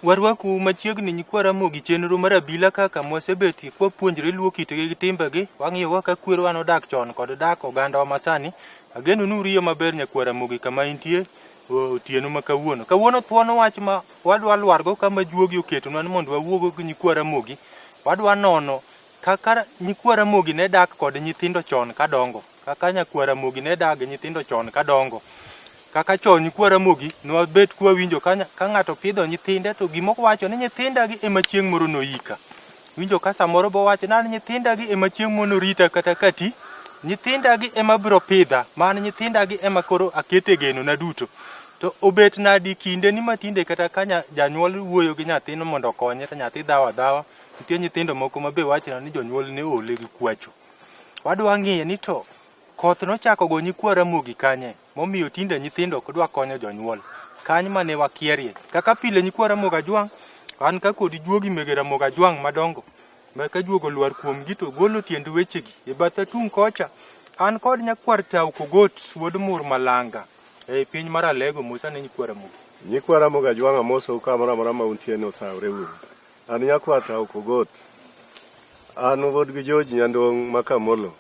Warwaku machiegni nyikwa Ramogi chenro mar abila kaka mwasebetie kwapuonjre luo kitgi gi timbegi, wang'iyo kaka kwerewa nodak chon kod dak ogandawa masani. Ageno ni uriyo maber nyakwa Ramogi kama intie otieno ma kawuono. Kawuono thuon wach ma wadwa lwargo kama juogi oketonwa ni mondo wawuogo gi nyikwa Ramogi. Wadwa nono kaka nyikwa Ramogi ne dak kod nyithindo chon kadongo. Kaka nyakwa Ramogi ne dak gi nyithindo chon kadongo. Kaka chon nyikwa Ramogi nwabet kwawinjo ka, ka ng'ato pidho nyithinde to gima owacho ni nyithindagi ema chieng' moro noika. Winjo ka samoro bowacho ni an nyithindagi ema chieng' moro norita kata kati, nyithindagi ema biro pidha, man nyithindagi ema koro akete geno na duto. To obet nadi kinde ni matinde kata ka janyuol wuoyo gi nyathino mondo okonye to nyathi dhawo adhawa, nitie nyithindo moko ma be wachona ni jonyuol ne oole gi kwacho. Wadwa ng'iyo ni to koth nochako go nyikwa Ramogi kanye momiyo tinde nyithindo ok dwa konyo jonyuol. Kany mane wakierie. Kaka pile nyikwa Ramogi Ajwang', an ka kod juogi mege Ramogi Ajwang' madongo ma ka juogo lwar kuomgi to golo tiend wechegi. E batha tung' kocha, an kod nyakwar Tau Kogot wuod Mur Malanga ei piny mar Alego Musa ne nyikwa Ramogi. Nyikwa Ramogi Ajwang' amosou kamoro amora ma untie ni osawre uru. An nyakwar Tau Kogot. An wuod gi George Nyandong' ma Kamolo.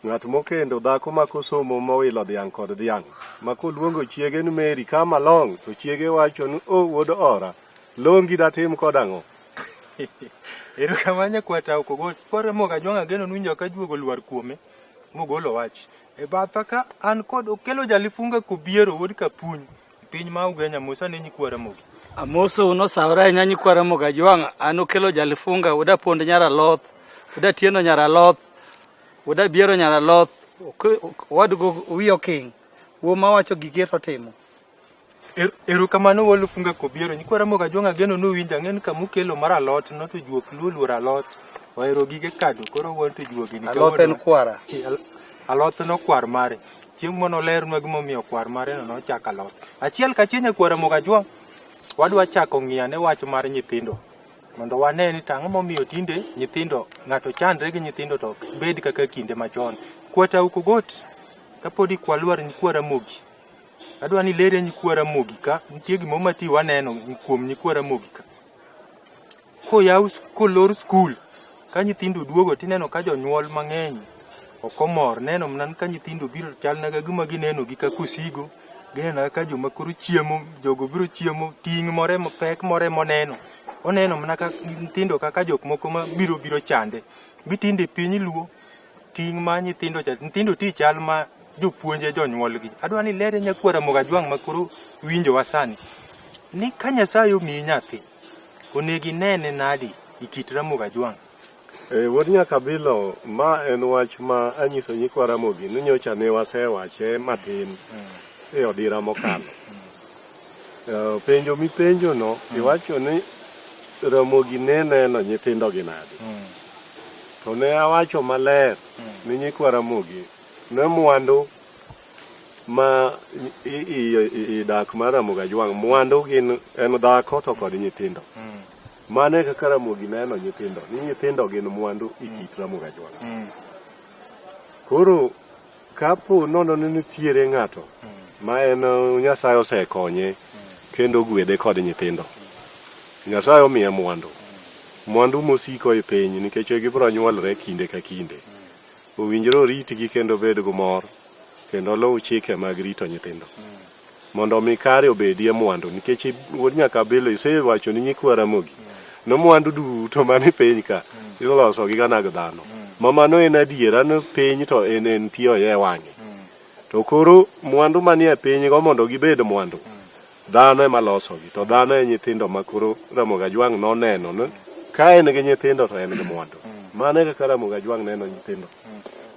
Ng'at mokendo dhako ma kosomo mowilo dhiang' kod dhiang', ma koluongo chiege ni Mary come along, to chiege wacho ni oh wuod ora, longi datim kod ang'o? Erokamano nyakwar Tau Kogot. Kwar Ramogi Ajwang' ageno ni winjo ka juogo lwar kuome mogolo wach. E batha ka an kod Okelo Jalifunga Kobiero wuod Kapuny piny ma Ugenya Musa ne nyikwa Ramogi. Amosou nosawore ahinya nyikwa Ramogi Ajwang'. An Okelo Jalifunga wuod Apond nyar Aloth, wuod Atieno nyar Aloth, wuod Abiero nyar Aloth, owadgo wiye oking'. Wuo mawacho gige to timo. Erokamano wuod Lufunga Kobiero. Nyikwa Ramogi Ajwang' ageno ni uwinjo ang'e ni kamukelo mar alot no to juok luo luoro alot. Ohero gige kado koro wuon to juogi ni Aloth en kwara. Aloth no kwar mare. Chieng' moro nolernwa gimomiyo kwar mare no nochako alot. Achiel kachiel nyakwar Ramogi Ajwang' wadwa chako ng'iyo ane wach mar nyithindo mondo wane ni to ang'o momiyo tinde nyithindo ng'ato chandre gi nyithindo to ok bed kaka kinde machon. Kwata Kogot kapod ikwalwar nyikwa Ramogi adwa ni ilere nyikwa Ramogi ka nitie gimoro ma ti waneno kuom nyikwa Ramogi ka. Koyaw kolor skul ka nyithindo duogo tineno ka jonyuol mang'eny ok omor neno mana ka nyithindo biro chal na gima gineno gi kaka osigo gineno kaka joma koro chiemo jogo biro chiemo ting' moro ema pek moro emoneno oneno mana ka nyithindo kaka jok moko ma biro biro chande bitinde piny luo ting' ma nyithindo cha nyithindo ti chal ma jopuonje jonyuolgi adwa ni ilere nyakwar Ramogi Ajwang' ma koro winjowa sani ni ka Nyasaye omiyi nyathi onego inene nadi e kit Ramogi Ajwang'? E, wuod Nyakabilo, ma en wach ma anyiso nyikwa Ramogi ni nyocha ne wasewache matin e odira mokalo. Penjo mipenjono iwacho ni Ramogi ne neno nyithindogi nade. To ne awacho maler ni nyikwa Ramogi ne mwandu ma i dak mar Ramogi Ajwang' mwandu gin en dhako to kod nyithindo. Mano e kaka Ramogi neno nyithindo, ni nyithindo gin mwandu e kit Ramogi Ajwang'. Koro kapo nono ni nitiere ng'ato ma en Nyasaye osekonye kendo ogwedhe kod nyithindo. Nyasaye omiye mwandu. Mwandu mosiko e piny nikech gibiro nyuolre kinde ka kinde. Owinjore oritgi kendo obed gi mor kendo oluw chike mag rito nyithindo. Mondo omi kare obedie mwandu nikech wuod Nyakabilo isewacho ni nyikwa Ramogi ni mwandu duto man e piny ka iloso gi gana gi dhano. Ma mano en adiera ni piny to en entie oye wang'e. To koro mwandu manie piny go mondo gibed mwandu dhano ema losogi to dhano e nyithindo ma koro Ramogi Ajwang' noneno ni ka en gi nyithindo to en gi mwandu. Mano e kaka Ramogi Ajwang' neno nyithindo.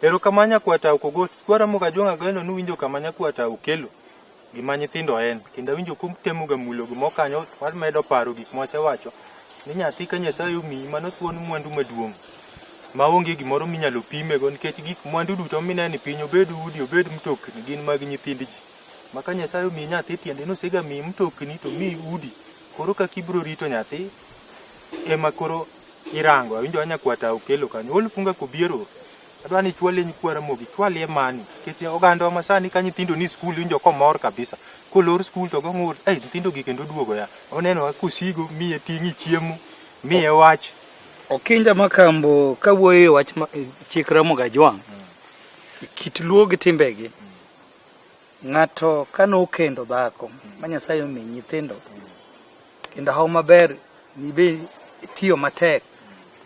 Erokamano nyakwar Tau Kogot. Kwa Ramogi Ajwang' ageno ni uwinjo kama nyakwar Tau kelo gima nyithindo en. Kendo awinjo kutemo ga mulo gimoro kanyo wamedo paro gik mwasewacho ni nyathi ka Nyasaye omiyi mano thuon mwandu maduong' maonge gimoro minyalo pimego nikech gik mwandu duto mineno e piny obed udi obed mtokni gin mag nyithind ji. Ma ka Nyasaye omiyi nyathi tiende ni osega miyi mtokni to omiyi udi. Koro kaka ibiro rito nyathi ema koro irango. Awinjo ka nyakwar Tau kelo kanyo. Olufunga Kobiero. Adwa ni ichwalie nyikwa Ramogi, ichwalie mani. Nikech ogandawa masani ka nyithindo ni skul iwinjo komor kabisa. Kolor skul to gong'ur, ei nyithindo gi kendo oduogo ya. Oneno ka osigo, miye ting'i chiemo, miye wach. Okinja Makambo kawuoyo e wach chik Ramogi Ajwang', kit Luo gi timbegi, ng'ato kane okendo dhako ma Nyasaye omiyi nyithindo, kendo hawo maber nibe itiyo matek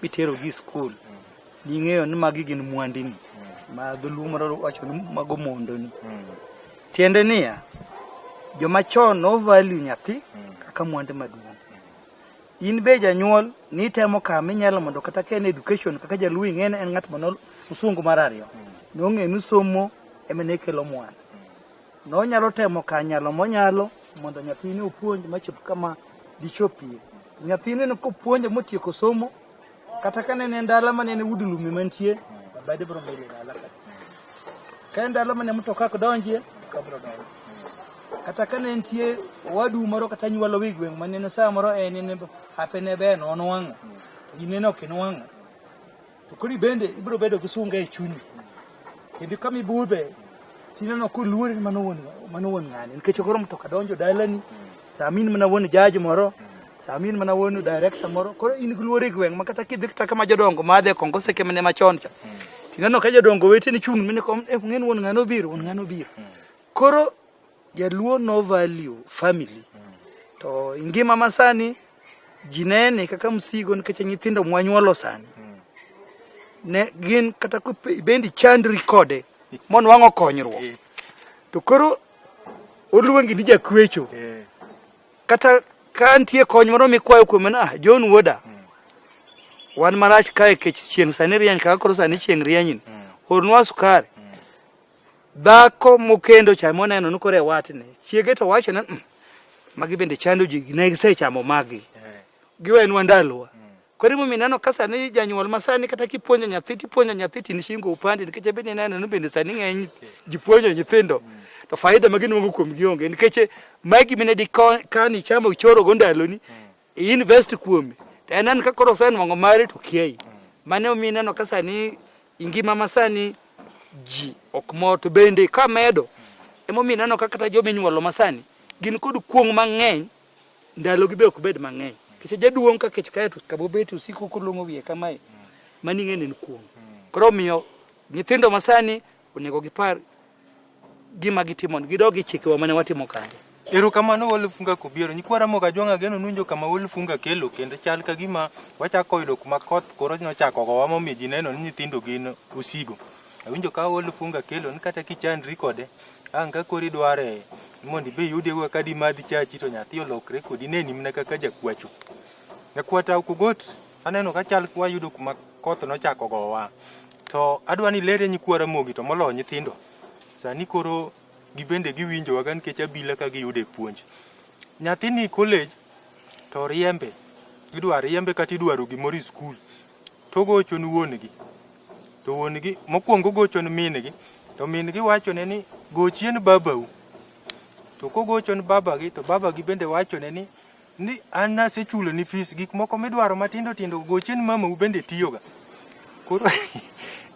miterogi e skul, ning'eyo ni magi gin mwandini ma dholuo moro wacho ni mago mondoni. Tiende niya, joma chon no value nyathi kaka mwandu maduong'. In be janyuol nitemo kama inyalo mondo kata ka en education kaka jaluo ing'e ni en ng'at mano osungu mar ariyo. Nong'e ni somo ema ne kelo mwandu. Nonyalo temo kar nyalo monyalo mondo nyathine opuonj machop kama dichopie. Nyathine no kopuonjo motieko somo kata ka ne en dala mane en ud lum mantie, babade biro mbele dala ka. Ka en dala mane mtoka ok donjie, mtoka biro donjo. Kata ka ne nitie owadu moro kata anyuola e gweng' mane en samoro en en hape ne ber nonwang'o, to in en ok inwang'o. To koro ibende ibiro bedo gi sunga e chunyi. Kendo kama ibudhe, tineno koluori ni mano wuon ng'ani. Nikech koro mtoka donjo dalani, sama in mana wuon judge moro, sama in mana wuon director moro, koro in gi luor e gweng' ma kata kidhi kata kama jodongo madhe kongo oseke mane machon cha. Tineno ka jodongo weteni chung' mine kom, eh, ng'en wuon ng'ano obiro, wuon ng'ano obiro. Koro jaluo no value family. To ngima masani ji nene kaka msigo nikech nyithindo mwanyuolo sani ne gin kata bendi chandri kode monwang'o konyruok to koro oluongi ni jakwecho kata ka nitie kony moro mikwayo kuome ni ah John wuoda wan marach kae kech chieng' sani rieny kaka koro sani chieng' rienyni ornwa sukari Dhako mokendo cha moneno ni koro e watne. Chiege to wacho ni magi bende chando ji ne gisechamo magi. Giwenwa ndalowa. Koro emomiyo ineno ka sani janyuol ma sani kata kipuonjo nyathi tipuonjo nyathi to in shingo upande nikech bende ineno ni bende sani ng'eny ji puonjo nyithindo to faida ma ginuang'o kuomgi onge nikech magi mine dikan ichamo ichoro go ndaloni i invest kuome to en en ka koro osenuang'o mare to kiayi. Mano emomiyo ineno ka sani ngima ma sani ji ok mor to bende kamedo emomiyo ineno ka kata joma inyuolo masani gin kod kuong' mang'eny ndalogi be ok bed mang'eny nikech jaduong' ka kech kae to kama obet osiko kolong'o wiye kamae mano ing'e ni en kuong'. Koro omiyo nyithindo masani onego gipar gima gitimo gidog e chikewa mane watimo kande. Erokamano Walufunga Kobiero. Nyikwa Ramogi Ajwang' ageno nuwinjo kama Walufunga kelo kendo chal ka gima wachako yudo kuma koth koro nochako gowa momiyo ji neno ni nyithindo gin osigo. Awinjo ka Walufunga kelo ni kata kichandri kode ang' ka koro idware ni mondo ibi iyudie kaka dimadh chachi to nyathi olokre kodi neni mana kaka jakwacho. Nyakwata Okogot aneno ka chal wayudo kuma koth nochako gowa. To adwa ni ilerie nyikwa Ramogi to moloyo nyithindo. Sani koro gibende giwinjowaga nikech abila ka giyudo e puonj. Nyathi ni college to riembe, idwa riembe kata idwaro gimoro e skul to ogocho ne wuon gi. To wuon gi mokwongo ogocho ne min gi to min gi wachone ni gochie ne babau. To kogocho ne babagi to babagi bende wachone ni ni an nasechuloni fees gik moko midwaro matindo tindo gochie ni mamau bende tiyoga. Koro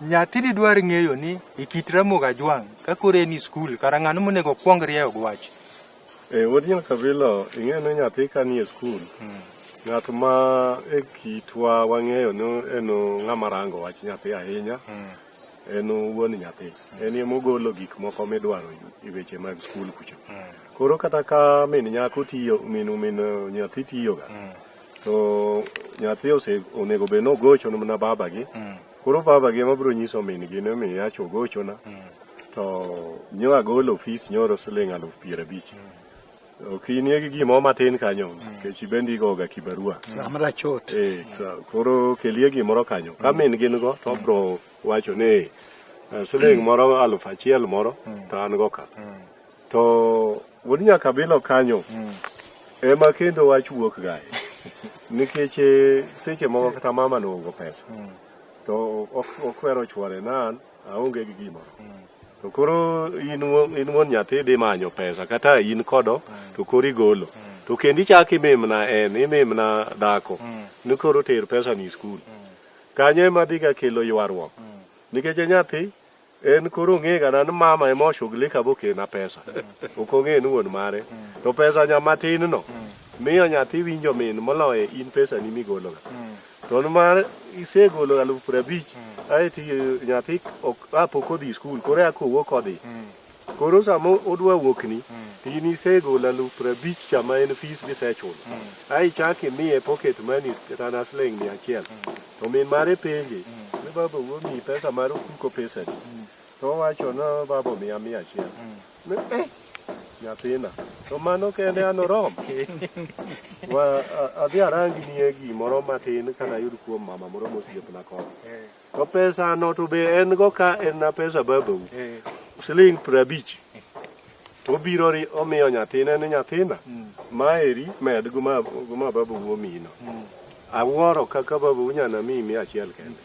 nyathi didwar ng'eyo ni e kit Ramogi Ajwang' ka koro en e skul kara ng'ano monego okwong rieyo gi wach. Eh, wuod Nyakabilo, ing'eyo ni nyathi ka nie skul, ng'at ma e kitwa wang'eyo ni en ng'ama rango wach nyathi ahinya, en wuon nyathi. En ema ogolo gik moko midwaro e weche mag skul kucho. Koro kata ka min nyako tiyo, min min nyathi tiyoga, to nyathi ose onego bed ni ogocho mana babagi. Koro babagi ema biro nyiso min gi ni miyacho ogochona, to nyo agolo fees nyoro siling 50,000. Ok inie gi gimoro matin kanyo, nikech ibendi igoga kibarua. Sama rachot. Eh, koro kelie gimoro kanyo. Ka min gin go to bro wacho ni siling moro 1000 moro to an go ka. To wuod Nyakabilo kanyo ema kendo wach wuok gae. Nikech seche moko kata mama noongo pesa. To okwero chuore na an aonge gi gimoro. To koro in wuon nyathi idhi manyo pesa kata in kodo to koro igolo. To kendo ichako imimna en, imimna dhako ni koro ter pesa ni skul. Kanyo ema dhi ga kelo ywaruok. Nikech nyathi en koro ong'e ga ni mama ema oshughulika bokena pesa. Ok ong'e ni wuon mare. To pesa nya matin no miyo nyathi winjo min moloyo in pesa ni migolo ga. To nimar isegolo 50,000 aeto nyathi ok pok odhi skul koro eka owuok odhi. Koro sama odwa wuokni to in isegolo 50,000 cha ma en fees misechulo. Ae ichak imiye pocket money kata na siling 100. To min mare penje ni baba wuo miyi pesa mar ofuko pesa adi? To owacho ni baba omiya 100. Ni eh nyathina to mano kende an orom. Wa adhi arangnie gimoro matin kana ayud kuom mama moro mosiepna koni. To pesa no to be en go ka en na pesa babau. Siling 50. To obiro omiyo nyathine ni nyathina. Maeri med go ma babau omiyino. Awuoro kaka babau nyana miyi 100 kende.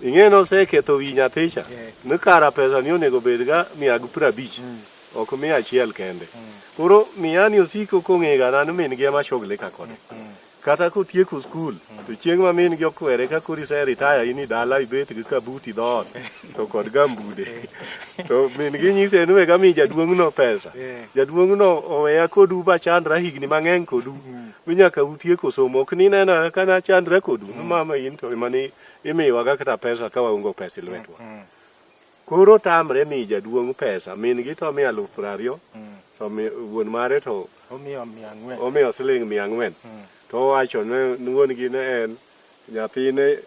Ing'e ni oseketho wi nyathicha. Ni kara pesa ni onego bed ga 150. Ok 100 kende. Koro miyani osiko kong'e ga ni min gi ema shughulika kode. Kata kotieko skul to chieng' ma min gi okwere ka koro ise retire in i dala ibet gi kabuti dhoot to kod gambude. To min gi nyise ni wega mi jaduong' no pesa. Jaduong' no oweya kodu bachandra higni mang'eny kodu. Mi nyaka utieko somo. Ok ni neno kaka nachandra kodu. Ni mama in to ema ni imiyowaga kata pesa ka waonge pesa e lwetwa. Koro tamre mi jaduong' pesa. Min gi to miyo 20,000. To wuon mare to omiyo 400. Omiyo siling 400. To owacho ne wuon gi ne en nyathine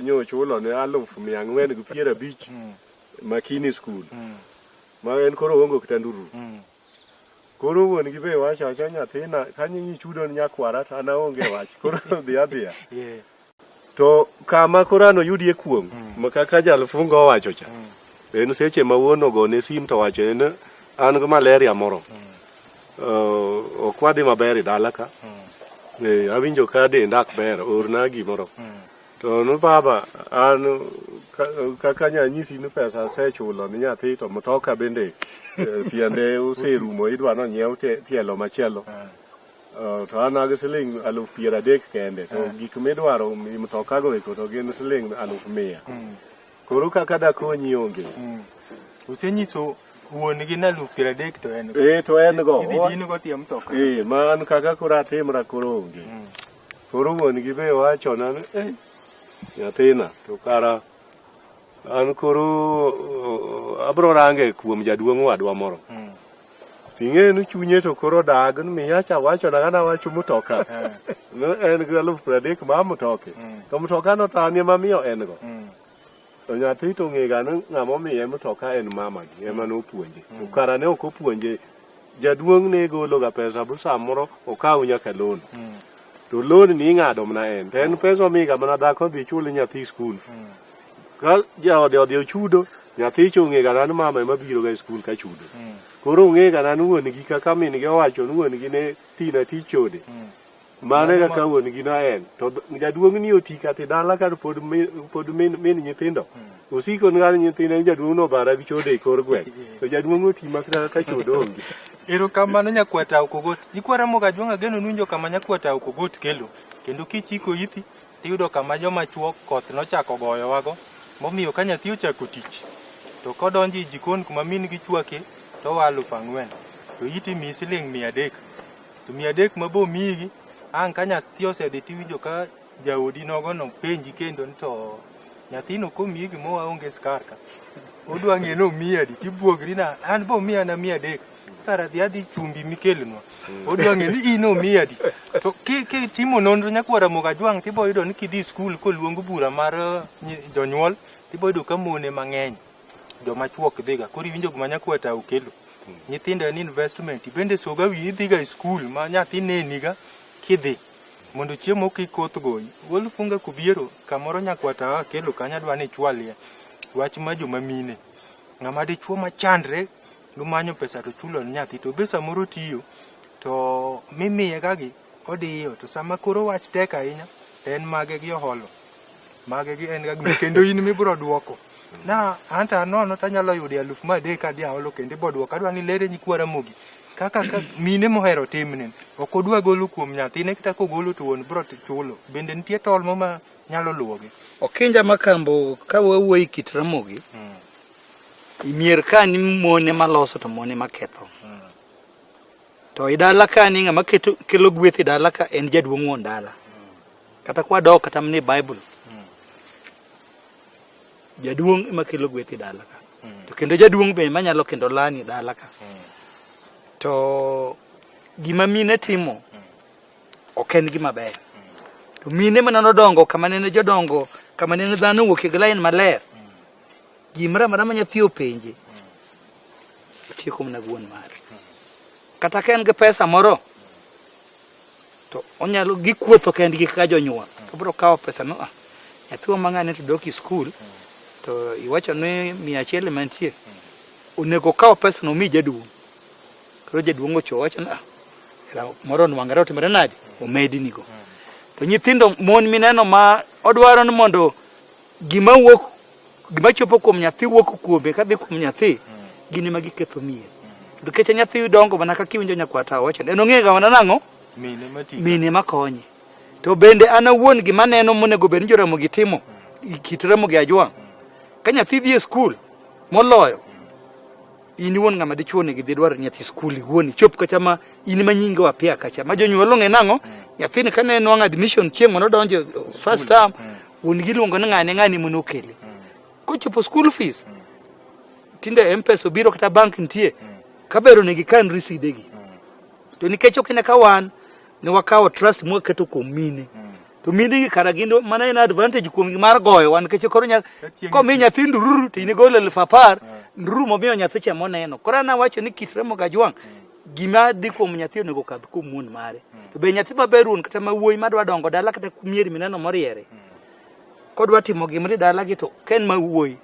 nyochulo ne 450,000 makini skul. Ma en koro oonge kata ndururu. Koro wuon gi be wacho acha nyathina kanyo ichudo ni nyakwara to an aonge wach. Koro dhi adhiya. To kama koro an oyudie kuong' ma kaka jalfunga owacho cha. En seche ma wuon ogone sim to wacho en an gi malaria moro. Ok wadhi maber e dala ka. Awinjo ka denda ok ber, orna gimoro. To no baba an kaka nyanyisi ni pesa asechulo ni nyathi to mtoka bende tiende oserumo idwa nonyiew tielo machielo. To an ag siling 30,000 kende to gik midwaro mtoka go eko to gin siling 100,000. Koro kaka dakonyi onge. Osenyiso wuon gi na 30,000 to en go. To en go. Idhi din go tie mtoka. Ma an kaka koro atimra koro onge. Koro wuon gi be wachona ni nyathina to kara an koro abro range kuom jaduong' wadwa moro. Ing'e ni chunye to koro dag ni miyacha wachona kana wacho mtoka. No en gi 30,000 ma mtoke. To mtoka no to an ema miyo en go. To nyathi to ong'e ga ni ng'ama omiye mtoka en mamagi ema nopuonje. To kara ne ok opuonje. Jaduong' ne golo ga pesa bu samoro okaw nyaka loan. To loan ni ing'ado mana en. To en pesa omiga mana dhako dhi chul nyathi skul. Ka jaode odhi ochudo, nyathi cha ong'e ga ni mama ema biro ga e skul ka chudo. Koro ong'e ga ni wuon gi kaka min gi owacho ni wuon gi ne tina tich chode. Mano e kaka wuon gi no en. To jaduong' ni oti kata e dala ka pod min nyithindo. Osiko ni nyithinde ni jaduong' no obara gi chode e kor gweng'. To jaduong' oti ma kata ka chode onge. Erokamano nyakwar Tao Kogot. Nyikwa Ramogi Ajwang' ageno nuwinjo kama nyakwar Tao Kogot kelo. Kendo kichiko iti tiyudo kama joma chuo koth nochako goyowago. Momiyo ka nyathi ochako tich to kodonjo e jikon kuma min gi chwake to owa 4,000. To iti miyi siling 300. To 300 ma bo miyigi ang' ka nyathi osedhi tiwinjo ka jaodi nogono penji kendo ni to nyathino komiyi gima waonge skar ka. Odwa ng'e ni omiyi adi tibuogri na an bo miya na 300. Kara dhi adhi chumbi mikelnwa. Odwa ng'e ni in omiyi adi. To kitimo nonro nyakwar Ramogi Ajwang' tibo yudo ni kidhi skul koluong bura mar jonyuol tibo yudo ka mone mang'eny joma chuo ok dhiga. Koro iwinjo gima nyakwar Tao kelo. Nyithindo en investment. Bende soga wiyi idhiga e skul ma nyathi neniga kidhi mondo chiemo kik koth goyi. Wuod Funga kobiero kamoro nyakwar Tao akelo kanyo adwa ni ichwalie wach ma joma mine. Ng'ama dichuo machandre gimanyo pesa to chulo ne nyathi to be samoro tiyo to mimiye kagi odiyo to sama koro wach tek ahinya to en mage gi oholo mage gi en ga kendo in mibro duoko na anta nono tanyalo yudo 3,000 kadhi aholo kendo ibo duoko adwa ni lere nyikwa Ramogi kaka ka mine mohero timni Ok odwa golo kuom nyathine kata kogolo to wuon biro chulo. Bende nitie tol mo ma nyalo luwogi? Okinja Makambo, ka wawuoyo e kit Ramogi, i mier ka ni mon ema loso to mon ema ketho. To i dala ka ni ng'ama keto kelo gweth e dala ka en jaduong' wuon dala. Kata kwadok kata mana e Bible, jaduong' ema kelo gweth e dala ka. To kendo jaduong' be ema nyalo kendo lani e dala ka. To gima mine timo ok en gima ber. To mine mana nodongo kama nene jodongo, kama nene dhano owuok e line maler. Gimoro amora ma nyathi openje, otieko mana wuon mare. Kata ka en gi pesa moro, to onyalo gikuotho kendgi kaka jonyuol. To biro kawo pesa no, ah, nyathiwa ma ng'ane to dok e skul, to iwacho ni 100 ema nitie. Onego okaw pesa no omi jaduong'. Koro jaduong' ochopo wacho ni ah, moro onwang'ore otimore nade? Omednigo. To nyithindo mon mineno ma odwaro ni mondo gima wuok gima chopo kuom nyathi wuok kuome kadhi kuom nyathi gin ema giketho mier. To nikech nyathi dongo mana kaka iwinjo nyakwata wacho en ong'eyo ga mana nang'o Mine matiga. mine makonye. To bende an awuon gima aneno monego bed ni Joramogi timo e kit Ramogi Ajwang', ka nyathi dhi e skul moloyo in iwuon ng'ama dichuo onego idhi dwar nyathi skul iwuon ichop kacha ma in ma nyingi wapia kacha ma jonyuol ong'e nang'o nyathini kane nwang'o admission chieng' mane odonjo first term wuon gi iluongo ni ng'ane ng'ane mane okele kochopo school fees tinde mpesa obiro kata bank nitie kaber onego ikan riside gi to nikech ok ine ka wan ne wakawo trust mwaketo kuom mine to mine gi kara gin mana en advantage kuom gi mar goyo wan nikech koro nya komi nyathi ndururu to in igolo 10,000 ndururu momiyo nyathi cha moneno koro an awacho ni kit Ramogi Ajwang' gima dhi kuom nyathi onego kadh kuom wuon mare to be nyathi maber wuon kata ma wuoyi madwa dongo dala kata mier mineno moriere kodwa timo gimoro e dalagi to ka en ma wuoyi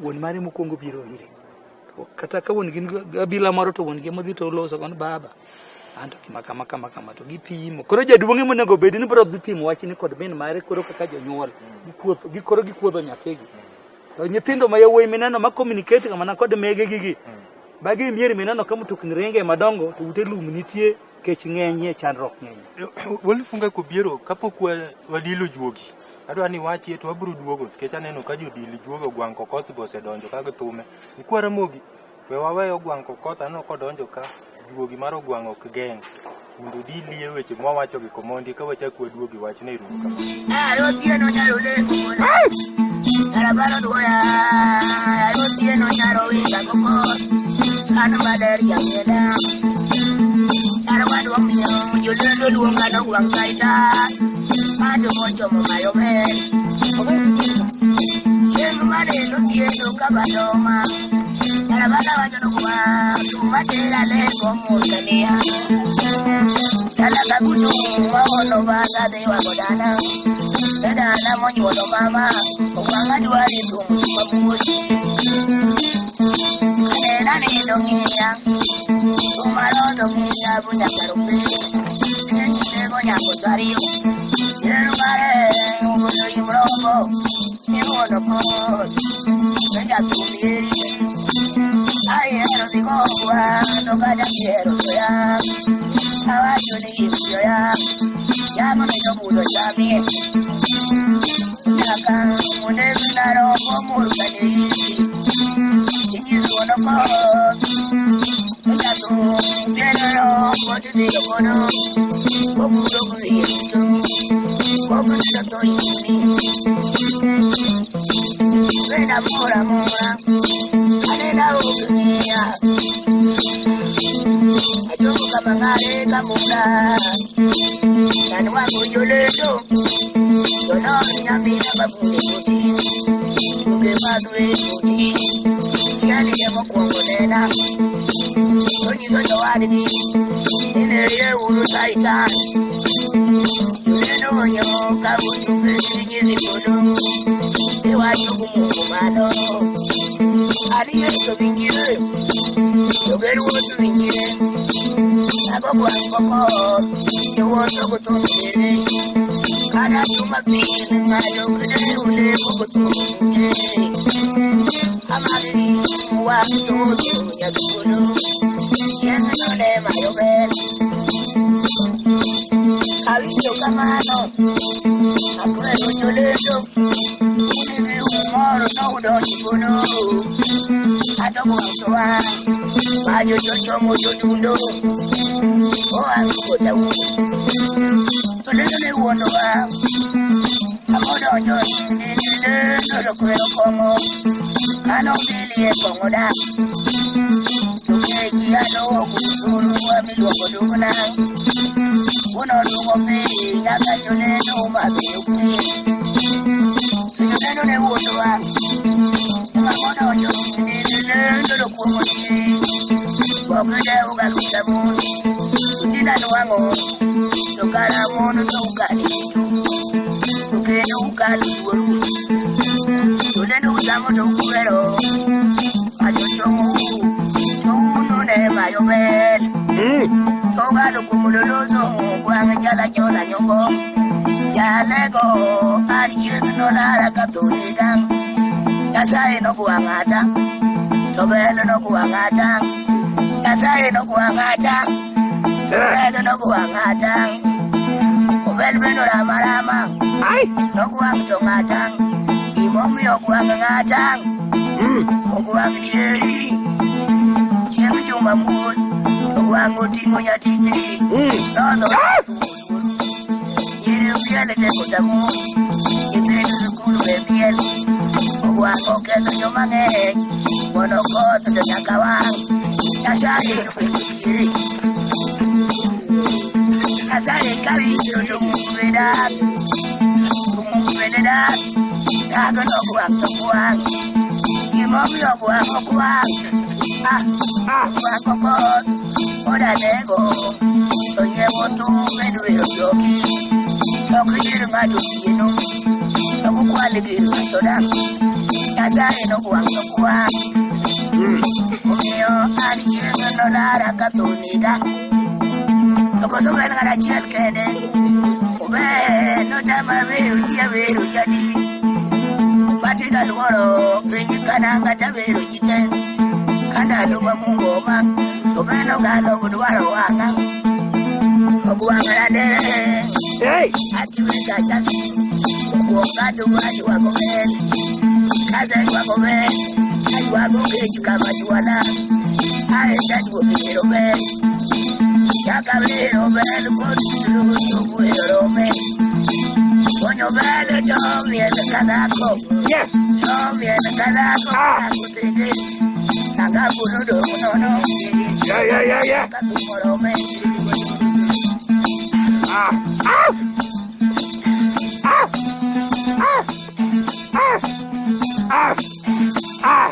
wuon mare mokwongo biro ire To kata ka wuon gi nigi abila moro to wuon gi modhi to oloso gono baba an to gima kama kama kama to gipimo koro jaduong' ema onego bed ni biro dhi pimo wachni kod min mare koro kaka jonyuol gikuotho gikoro gikuodho nyathigi to nyithindo ma yawuoyi mineno ma communicate ga mana kod megegi gi magi mier mineno ka mtokni ringe madongo to ute lum nitie kech ng'enyie chandruok ng'enyie. Walifunga kobiero kapok wadilo juogi adwa ni wachie to wabiro duogo nikech aneno ka jodil juogo ogwang' kokoth be osedonjo ka githume. Nyikwa Ramogi we wawe ogwang' kokoth aneno kodonjo ka juogi mar ogwang' ok geng' mondo odilie weche mwawacho gi komondi ka wachak waduogi wachne ero uru kamano. Otieno nyalo leko Barabara duoya Otieno nyalo winga koko San maler jamiela Nyalo wadwa miyo Jolendo luonga nogwang' kaita Ado mochomo mayome Chieng' maneno otieno kabadoma Barabara wacho nogwa Tumatera leko murkania Dala kagutu maono baga dhi wago dana Dana monyuolo mama Ogwang'a dwari thum mabuosi Anena nindo ng'iya Tumaroto ng'iya bunyaka rupe Nego nyako sario Yeru mare Ugoyo imrombo Iwono koth Benda tumieri Ahero dhi gogwa To kata kihero to ya Awacho ni iwinjo ya Yamo ni jobudho chamie Nyaka oneg narombo mur kane Inyiso koth Benda tumieri rombo tidhiyo godo Kobudo wiye duto Kobudo to ini Benda mora mora Anena ugnia Achopo kama ng'are kamura Nanwang'o jolendo Jonon nyamina mabunde kodi Buge mag wer kodi Chiani mokwongo nena Onyiso jowadgi Ni nerie uru saitan Jolendo onyo ka ujumbe nyisi polo Iwacho kumungu malo Ani Yesu winjire Joger wuoth winjire Ago gwang' koko Jowuoth ogothumire Kata jumapil ng'ado kede ulemo gothumire Amagi wach toto nyakolo Chieng'no ne mayo ber kamano. Akwero jolendo. Unigi umoro nodonji godo. Ato gwang' to wang'. Majo jochomo jodundo. Oa koda u. To lendo ne wuondowa. Amodonjo lendo to kwero kong'o. Kano bilie kong'o dak. To kechi alowo kusurwa miluongo dugna. Uno dungo pi nyaka jolendo mabeyo pi. To jolendo ne wuondowa. Amodonjo lendo to kuong'o ji. Bokidewo ga kuta mon. Utinda nwang'o. To kara mon to ukani. To kendo ukalo wuoru. To lendo uchamo to ukwero. Machochomo. To unu ne mayo bel. To galo kuom loloso gwang' jala chona nyongo. Jalego an chieng' nolara ka tho nega. Nyasaye nogwang'ata. To bel nogwang'ata. Nyasaye nogwang'ata. To bel nogwang'ata. Obel bende orama rama. Nogwang' to ng'ata. Gimomiyo ogwang' ng'ata. Ogwang' dieri. Chieng' juma mos. Ogwang' oting'o nyatiti. Nodho Nyiri opiel e teko tamu. Nyithindo sikul be piel. Ogwang' oketho joma ng'eny. Mondo koth to nyaka wang'. Nyasaye to bende diere. Nyasaye kawinjo to mung be dak. To mung bende dak. Dak nogwang' to kwang'. Gimomiyo ogwang' okwang'. Ah, ogwang' okoth. Oda nego. To nyiewo thum e dwero jogi. To ok gir ng'ato otieno. To ok okwal gir ng'ato dak. Nyasaye nogwang' to kwang'. Omiyo an chieng' nolara ka tho nega. To koso en ng'at achiel kende. Ober notama wero ji awero jadi. Matindo aluoro piny kananga tawero ji te. Ka ndalo ma Mungu oma to ber nogalo dwaro wang'a. Ogwang'ra de. Atiwe kacha. Okuong aduwa aywago bel. Kaseywago bel. Aywago kech kama jwala. Aeto aduogo wero bel. Chaka wero bel kod suluhu wero rome. Konyo bel to miel ka dhako. To miel ka dhako. Kakutege. Kakabuno dong nono. Yeah. Katumo rome. Ah! Ah! Ah! Ah! Ah! Ah! Ah!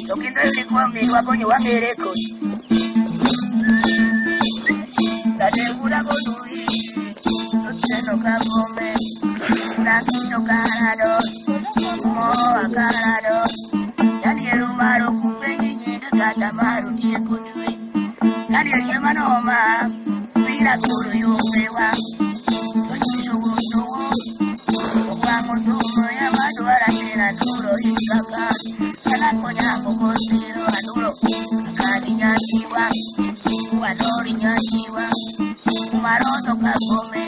To kendo ilikuwa minwa konyo wang'ere kodi. Nadegura godui. Otieno ka gome. Rakino karado. Mo akarado. Daniel maro kupenji nyinge kata maro tieko dwe. Daniel chiema noma. Pira koro yopewa. Onyiso wuotowo. Ogwang'o thumo yamadwara tera turo ikaka. Kanakonyango kosiro aduro. Akadi nyanyiwa. Wadori nyanyiwa. Umaroto kakome.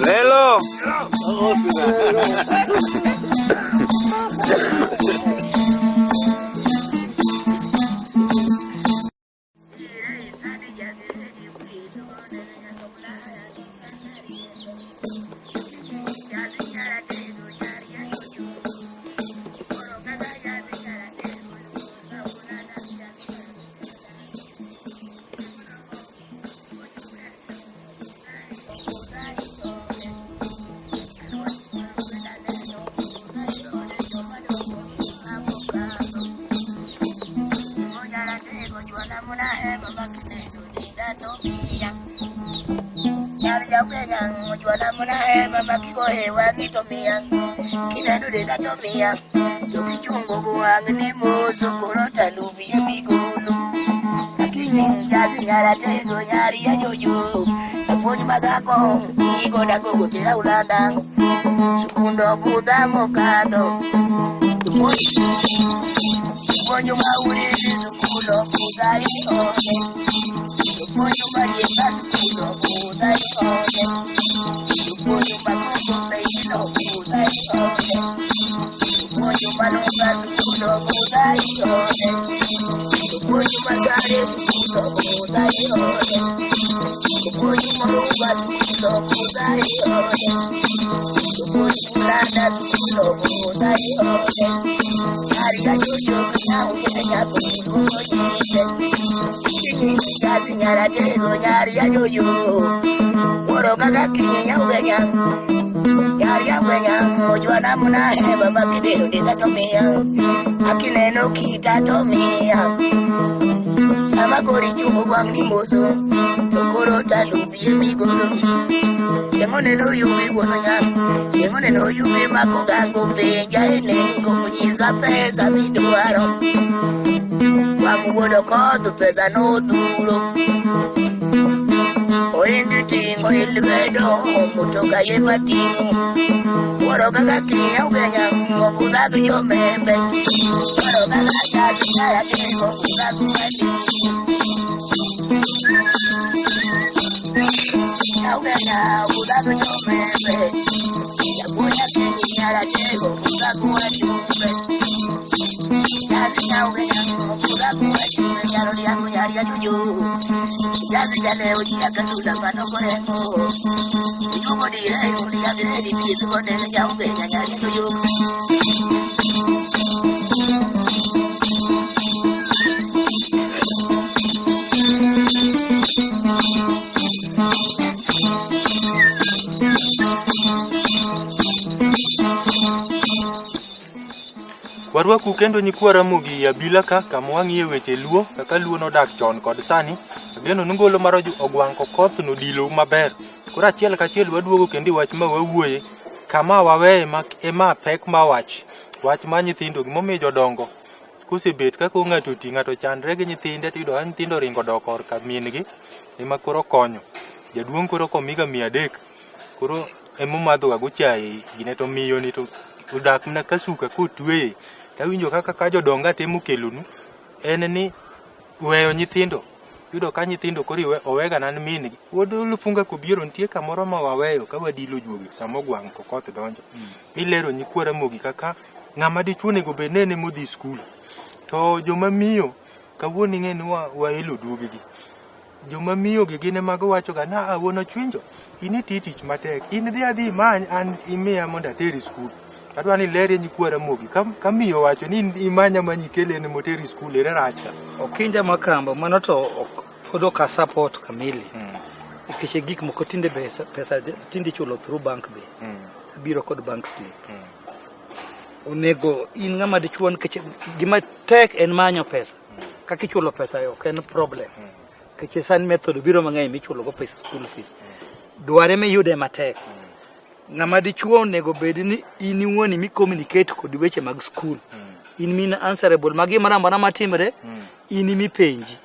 Lelo. Ojwana muna baba kidero denda to miya. Akineno kita to miya. Sama kori chungo gwang' ni moso. To koro talubie migolo. Chieng' oneno yugi wuon nyang'. Chieng' oneno yugi mako gango penja e nengo nyisa pesa midwaro. Wang' wuon okoth pesa nodhuro. Oingi ting'o e lwedo mutoka ema ting'o. Wuoro kaka kinya ugenya obudha gi jomembe. Wuoro kaka chaki nyaratego obudha gi wadi. Ugenya obudha gi jomembe. Japuonj akinyi nyaratego obudha gi wajumbe. Jazi ugenya obudha gi wajumbe nyaro yangu nyari ya juju. Jazi jaleo chakatula pano korengo. Ijugo dire yuli ya dire pisu konene ya ugenya nyari ya juju. Warwaku kendo nyikwa Ramogi abila ka kama wang'iye weche Luo kaka Luo nodak chon kod sani. Ageno ni ngolo mar ogwang' kokoth nodilo maber. Koro achiel kachiel waduogo kendo e wach ma wawuoye kama waweye ma ema pek ma wach. Wach ma nyithindo gimomiyo jodongo kosebet ka koro ng'ato oti ng'ato chandre gi nyithinde tiyudo ka nyithindo oringo odok korka min gi ema koro konyo. Jaduong' koro komiga 300 koro emomadho ga go chae gine to miyo ni to odak mana ka suka kotweye. Tawinjo kaka ka jodongo atemo kelonu en ni weyo nyithindo. Yudo ka nyithindo koro owega nan min gi. Wuod Lufunga kobiero nitie kamoro ma waweyo ka wadilo juogi sama ogwang' kokoth donjo. Ilero nyikwa Ramogi kaka ng'ama dichuo onego bed ni en emodhi skul. To joma miyo kawuono ing'e ni waelo duogegi. Joma miyo gi gin ema giwacho ga na a wuon ochwinjo in iti tich matek in dhi adhi imany an imiya mondo ateri skul. Adwa ni ilerie nyikwa Ramogi ka miyo owacho ni imanya manyi ikele en moteri skul ere rach ka. Okinja Makamba mano to pod ok a support kamili. Nikech gik moko tinde pesa tinde ichulo through bank be. Biro kod bank slip. Onego in ng'ama dichuo nikech gima tek en manyo pesa. Kaka ichulo pesa ok en problem. Nikech sani method biro mang'eny michulo go pesa school fees. Dware miyude matek. Ng'ama dichuo onego bed ni in iwuon mi communicate kod weche mag school. In min answerable ma gimoro amora matimre in imipenji.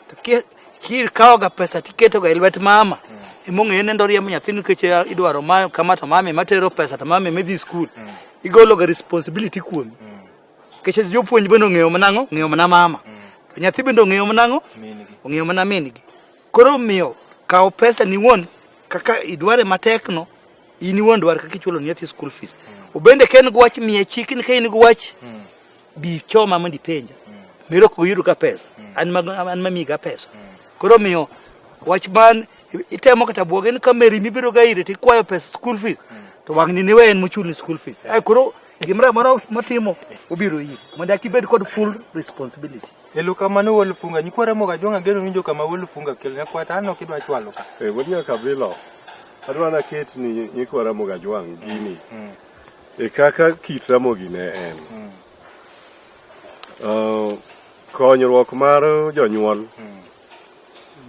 To kikawo ga pesa tiketo ga e lwet mama emong'eyo ni ndoriembo nyathi nikech idwaro ma kama to mama ema tero pesa to mama ema dhi school. Igolo ga responsibility kuomi. Nikech jopuonj bende ong'eyo mana ang'o? Ong'eyo mana mama. To nyathi bende ong'eyo mana ang'o? Ong'eyo mana min gi. Koro miyo kaw pesa ni wuon kaka idware matek no in iwuon dwar kaka ichulo nyathi school fees. Obende ka en gi wach miye chik ni ka in gi wach bi choma mondo ipenja. Mero ok oyud ka pesa. An mamiyi ga pesa. Koro miyo wach man itemo kata buoge ni ka meri mibiro ga ire tikwayo pesa school fees. To wang'ni niwe en mochulni school fees. Ai koro gimoro amora motimo obiro iri mondo akibed kod full responsibility. Erokamano Wuod Lufunga. Nyikwa Ramogi Ajwang' ageno winjo kama Wuod Lufunga kelo. Nyakwata an ok idwa chwalo ka. Wuod Nyakabilo, adwa naket ni nyikwa Ramogi Ajwang' gini e kaka kit Ramogi ne en. Konyruok mar jonyuol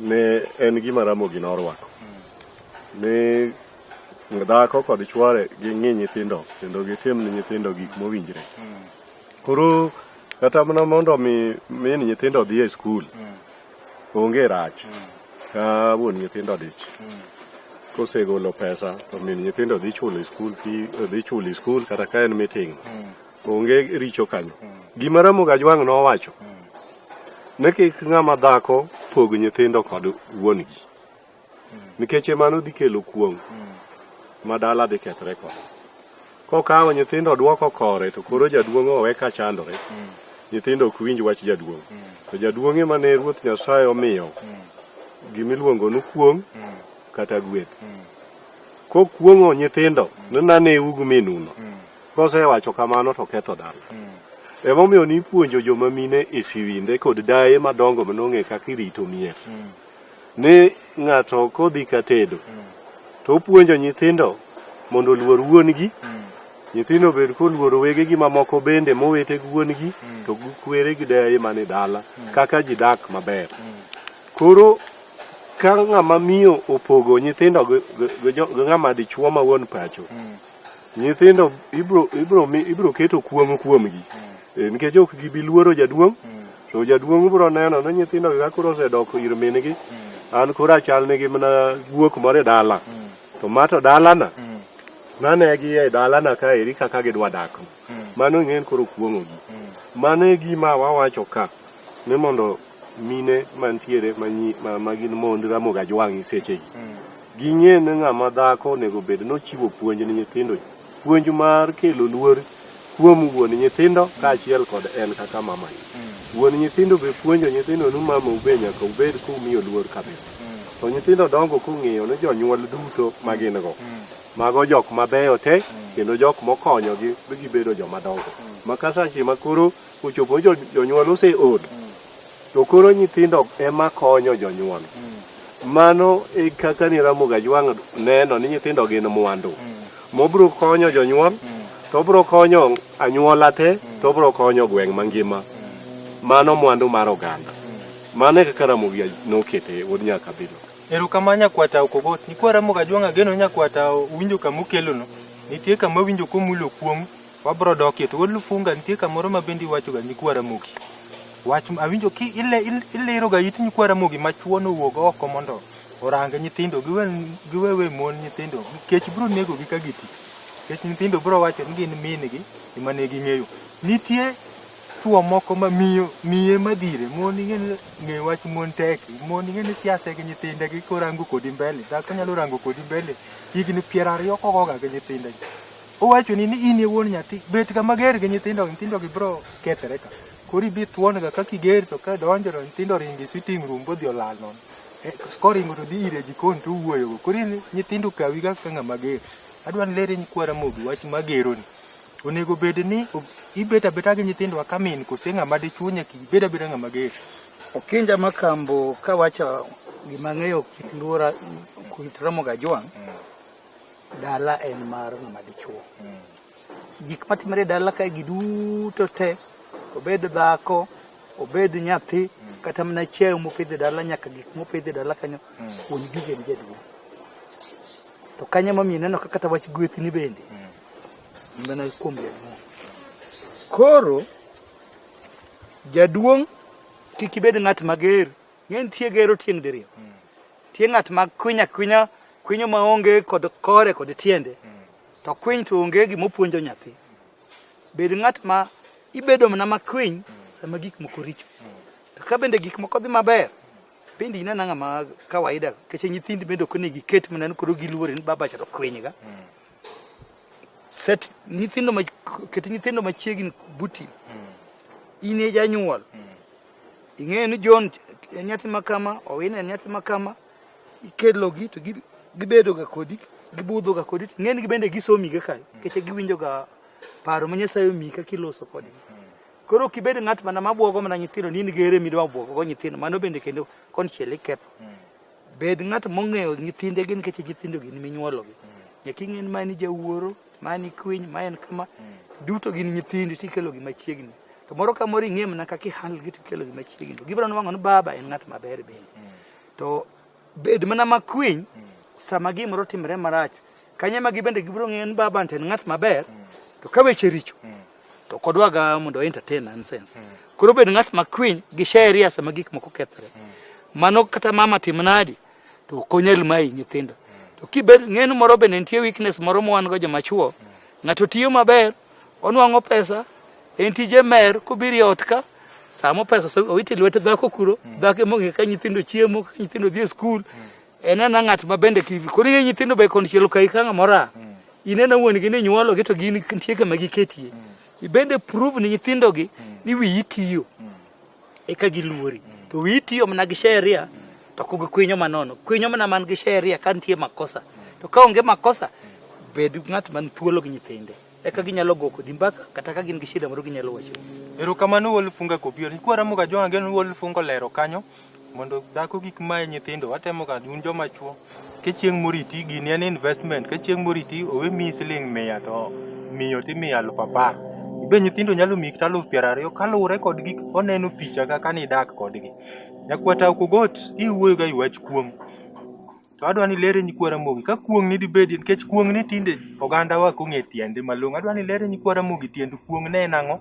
ne en gima Ramogi norwako. Ni dhako kod chwore ging'i nyithindo kendo gitim ni nyithindo gik mowinjre. Koro kata mana mondo mi min nyithindo odhi e skul, onge rach ka wuon nyithindo odich. Kosegolo pesa to min nyithindo dhi chulo e skul fee, dhi chulo e skul kata ka en meeting. Onge richo kanyo. Gima Ramogi Ajwang' nowacho ne kik ng'ama dhako pog nyithindo kod wuon gi. Nikech mano dhi kelo kuong' ma dala dhi kethre kode. Kokawo nyithindo duoko kore to koro jaduong' owe ka chandore. Nyithindo ok winj wach jaduong'. To jaduong' ema ne Ruoth Nyasaye omiyo gimiluongo ni kuong' kata gweth. Kokuong'o nyithindo ni naneu gi minuno. Kosewacho kamano to ketho dala. Emomiyo nipuonjo joma mine e siwinde kod daye madongo manong'e kaka irito mier. Ni ng'ato kodhi ka tedo to opuonjo nyithindo mondo oluor wuon gi. Nyithindo obed koluoro wegegi mamoko bende mowete gi wuon-gi to gi kwere gi deye mane dala kaka ji dak maber. Koro ka ng'ama miyo opogo nyithindo gi ng'ama dichuo ma wuon pacho, nyithindo ibro keto kuong' kuomgi. Nikech ok gibi luoro jaduong', to jaduong' biro neno ni nyithindo gi ka koro osedok ir min-gi, an koro achal nigi mana guok moro e dala. To ma to dalana, nanegi e dalana kaeri kaka gidwa dak. Mano ing'e ni koro kuong'ogi. Mano e gima wawacho ka, ni mondo mine mantiere ma gin mond Ramogi Ajwang' sechegi, ging'e ni ng'ama dhako onego bed nochiwo puonj ne nyithindo, puonj mar kelo luor kuom wuon nyithindo kaachiel kod en kaka mamagi. Wuon nyithindo be puonjo nyithindo ni mamau be nyaka ubed kumiyo luor kabisa. To nyithindo dongo kong'eyo ni jonyuol duto ma gin go, mago jok mabeyo te kendo jok mokonyogi bi gibedo joma dongo. Ma ka sache ma koro ochopo ni jonyuol oseol, to koro nyithindo ema konyo jonyuol. Mano e kaka ni Ramogi Ajwang' neno ni nyithindo gin mwandu. Mobro konyo jonyuol, to obro konyo anyuola te, to obro konyo gweng' mangima. Mano mwandu mar oganda. Mano e kaka Ramogi nokete wuod Nyakabilo. Erokamano Nyakwata Okogot. Nyikwa Ramogi Ajwang' ageno Nyakwata winjo kama okelono. Nitie kama winjo komulo kuong' wabro dokie. To wuod Lufunga nitie kamoro ma bende iwachoga nyikwa Ramogi. Wach awinjo ki iliro ga it nyikwa Ramogi machuo nowuog oko mondo orang nyithindo giwe we mon nyithindo kech biro nego gi ka giti. Kech nyithindo biro wacho ni gin min gi ema ne ging'eyo. Nitie chuo moko ma miyo miye madhire mon ing'e ni ng'eyo wach mon tek mon ing'e ni siasa gi nyithinde gi korango kodi mbele dhako nyalo rango kodi mbele higni 20 kogoga gi nyithinde owacho ni in e wuon nyathi bet ga mager gi nyithindo nyithindo gi biro kethre ka koro ibi thuon ga kaka iger to ka donjo to nyithindo ringo e sitting room bodhi olal nono koringo to dhi ir e jikon to owuoyo go koro in nyithindo kawi ga kaka ng'ama ger adwa ni lere nyikwa Ramogi wach magero ni onego bed ni ibet abeta gi nyithindo ka min kose ng'ama dichuo nyaka ibed abeda ng'ama ger. Okinja Makambo kawacho gima ang'eyo kit luo kit Ramogi Ajwang', dala en mar ng'ama dichuo. Gik matimore e dala kae gi duto te, obed dhako, obed nyathi, kata mana chiayo mopidh e dala nyaka gik mopidh e dala kanyo, wuon gigo en jaduong'. To kanyo emomiyo ineno ka kata wach gweth ni bende mana kuom jaduong'. Koro jaduong' kik ibed ng'at mager. Ng'e nitie gero tieng' diriyo. Nitie ng'at ma kwiny akwinya, kwinyo maonge kod kore kod tiende. To kwiny to onge gima opuonjo nyathi. Bed ng'at ma ibedo mana makwiny sama gik moko richo. To ka bende gik moko dhi maber, bende inena ng'ama kawaida nikech nyithindi bende ok onego iket mana ni koro giluori ni baba cha to kwiny ga. Set nyithindo ma ket nyithindo machiegni buti. In e janyuol. Ing'eyo ni John en nyathi ma kama, Owino en nyathi ma kama. Ikelogi to gibedo ga kodi, gibudho ga kodi. Ing'e ni bende gisomi ga kae, nikech giwinjo ga paro ma Nyasaye omiyi kaka iloso kodgi. Koro ok ibed ng'at mana mabuogo mana nyithindo ni in gere midwa buogo go nyithindo, mano bende kendo konchiel iketho. Bed ng'at mong'eyo nyithinde gi nikech nyithindo gin minyuologi. Nyaka ing'e ni ma en jawuoro, ma en kwiny, ma en kama. Duto gin nyithindi tikelo gi machiegni. To moro ka moro ing'e mana kaka i handle gi tikelo gi machiegni. To gibiro nwang'o ni baba en ng'at maber bende. To bed mana makwiny sama gimoro timore marach. Kanyo ema gibende gibiro ng'eyo ni baba to en ng'at maber. To ka weche richo, to ok odwaga mondo entertain nonsense. Koro bed ng'at makwiny gi sheria sama gik moko kethore. Mano kata mama tim nadi to ok onyal mayi nyithindo. To kibed ng'e ni moro bende nitie weakness moro ma wan go joma chuo. Ng'ato tiyo maber, onwang'o pesa, en tije mer kobiro e ot ka, samo pesa owito e lwet dhako kuro, dhako ema ong'eyo ka nyithindo chiemo, ka nyithindo dhi e skul. En ena ng'at ma bende koro ing'e nyithindo be konchiel okayi ka ng'ama ora. Ineno wuon gi ni nyuolo gi to gin nitie kama giketie. Ibende prove ni nyithindo gi ni wiyi tiyo. Eka giluori. To wiyi tiyo mana gi sheria to ok gi kwinyo manono. Kwinyo mana man gi sheria ka nitie makosa. To ka onge makosa, bed ng'at man thuolo gi nyithinde. Eka ginyalo go kodi mbaka kata ka gin gi shida moro ginyalo wacho. Erokamano Wuod Lufunga Kobiero. Nyikwa Ramogi Ajwang' ageno ni Wuod Lufunga olero kanyo mondo dhako kik maye nyithindo. Watemo ga un joma chuo ka chieng' moro iti gini en investment ka chieng' moro iti owe miyi siling 100 to miyo timiyo 10,000. Be nyithindo nyalo miyi kata 20,000 kaluwore kod gik oneno picha kaka nidak kodgi. Nyakwata Okogot iwuoyo ga e wach kuong'. To adwa ni ilere nyikwa Ramogi ka kuong' ni dibedi nikech kuong' ni tinde ogandawa ok ong'e tiende malong'o. Adwa ni ilere nyikwa Ramogi tiend kuong' ne en ang'o?